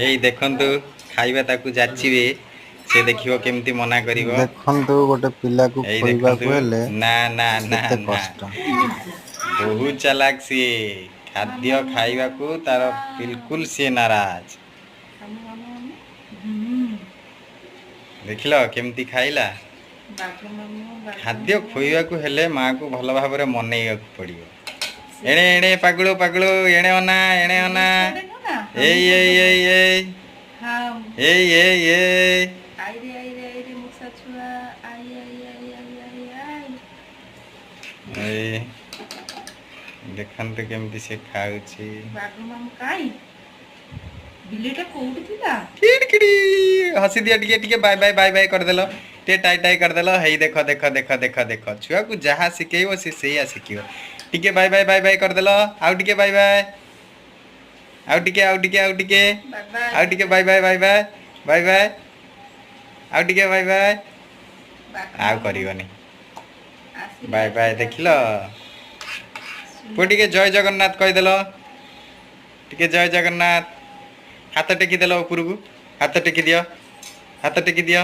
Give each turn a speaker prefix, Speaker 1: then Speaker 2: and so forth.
Speaker 1: ଏଇ ଦେଖନ୍ତୁ, ଖାଇବା ତାକୁ ଯାଚିବେ, ସେ ଦେଖିବ କେମିତି ମନା କରିବ।
Speaker 2: ଦେଖନ୍ତୁ, ଗୋଟେ ପିଲାକୁ
Speaker 1: ଏଇ
Speaker 2: ଖୋଇବାକୁ
Speaker 1: ଦେଖନ୍ତୁ।
Speaker 2: ହେଲେ
Speaker 1: ନା ନା ନା
Speaker 2: କେତେ
Speaker 1: ନା।
Speaker 2: କଷ୍ଟ।
Speaker 1: ବହୁତ ଚାଲାକ ସିଏ। ଖାଦ୍ୟ ଖାଇବାକୁ ତାର ବିଲକୁଲ ସିଏ ନାରାଜ।
Speaker 3: ମାମୁ, ମାମୁ, ମାମୁ।
Speaker 1: ଦେଖିଲ କେମିତି ଖାଇଲା?
Speaker 3: ବାଘ ମାମୁ, ବାଘ
Speaker 1: ଖାଦ୍ୟ
Speaker 3: ମାମୁ।
Speaker 1: ଖୋଇବାକୁ ହେଲେ ମାଆକୁ ଭଲ ଭାବରେ ମନେଇବାକୁ ପଡ଼ିବ। ଏଣେ ଏଣେ, ପାଗୁଳୁ ପାଗୁଳୁ, ଏଣେ ଅନା, ଏଣେ ଅନା।
Speaker 3: ଛୁଆଟା ନୁହଁ ନା?
Speaker 1: ଏଇ ଏଇ ଏଇ ଏଇ।
Speaker 3: ହଁ।
Speaker 1: ଏଇ ଏଇ ଏଇ।
Speaker 3: ଆଇରେ ଆଇରେ ଆଇରେ, ମୂଷା ଛୁଆ, I I I I I I.
Speaker 1: ଏଇ ଦେଖନ୍ତୁ କେମିତି ସେ ଖାଉଛି।
Speaker 3: ବାଘ ମାମୁ କାଇଁ? ବିଲେଇଟା କୋଉଠି ଥିଲା?
Speaker 1: କିଡ଼ି କିଡ଼ି ହସି ଦିଅ ଟିକେ ଟିକେ। ବାଇ ବାଇ ବାଇ ବାଇ କରିଦେଲ ଟିକେ, ଟାଇ ଟାଇ କରିଦେଲ। ହେଇ ଦେଖ ଦେଖ ଦେଖ ଦେଖ ଦେଖ, ଛୁଆକୁ ଯାହା ଶିଖେଇବ ସେ ସେଇଆ ଶିଖିବ। ଟିକେ ବାଇ ବାଇ ବାଇ ବାଇ କରିଦେଲ। ଆଉ ଟିକେ ବାଇ ବାଇ, ଆଉ ଟିକେ, ଆଉ ଟିକେ, ଆଉ ଟିକେ।
Speaker 3: ବାଇ ବାଇ।
Speaker 1: ଆଉ ଟିକେ ବାଇ ବାଇ ବାଇ ବାଇ ବାଇ ବାଇ, ଆଉ ଟିକେ ବାଇ ବାଇ।
Speaker 3: ବାଘ
Speaker 1: ଆଉ
Speaker 3: ମାମୁ
Speaker 1: କରିବନି।
Speaker 3: ଆସିଲା,
Speaker 1: ବାଇ ବାଇ।
Speaker 3: ଆସିଲା,
Speaker 1: ଦେଖିଲ?
Speaker 3: ଆସିଲା।
Speaker 1: ପୁଅ, ଟିକେ ଜୟ ଜଗନ୍ନାଥ କହିଦେଲ ଟିକେ। ଜୟ ଜଗନ୍ନାଥ। ହାତ ଟେକିଦେଲ ଉପରକୁ। ହାତ ଟେକି ଦିଅ, ହାତ ଟେକି ଦିଅ।